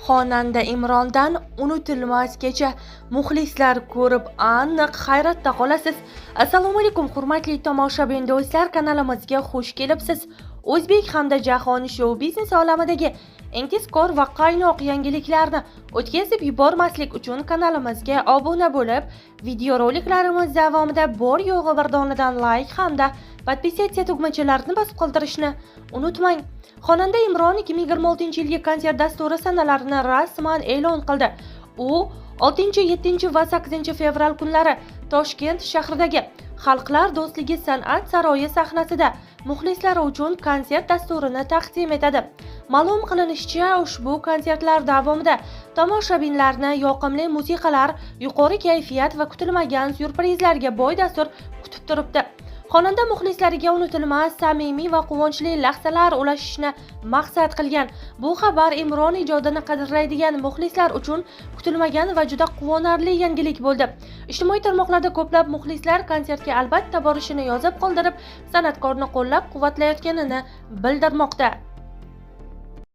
Xonanda Imrondan unutilmas kecha. Muxlislar ko'rib aniq hayratda qolasiz. Assalomu alaykum, hurmatli tomoshabin do'stlar, kanalimizga xush kelibsiz. O'zbek hamda jahon shou biznes olamidagi eng tezkor va qaynoq yangiliklarni o'tkazib yubormaslik uchun kanalimizga obuna bo'lib, videoroliklarimiz davomida bor yo'g'i bir donadan like hamda подписаться tugmachalarini bosib qoldirishni unutmang. Xonanda Imron 2026-yilgi konsert dasturi sanalarini rasman e'lon qildi. U 6, 7 va 8 fevral kunlari Toshkent shahridagi Xalqlar do'stligi san'at saroyi sahnasida muxlislari uchun konsert dasturini taqdim etadi. Ma'lum qilinishicha, ushbu konsertlar davomida tomoshabinlarni yoqimli musiqalar, yuqori kayfiyat va kutilmagan syurprizlarga boy dastur kutib turibdi. Xonanda muxlislariga unutilmas, samimiy va quvonchli lahzalar ulashishni maqsad qilgan. Bu xabar Imron ijodini qadrlaydigan muxlislar uchun kutilmagan va juda quvonarli yangilik bo'ldi. Ijtimoiy tarmoqlarda ko'plab muxlislar konsertga albatta borishini yozib qoldirib, san'atkorni qo'llab-quvvatlayotganini bildirmoqda.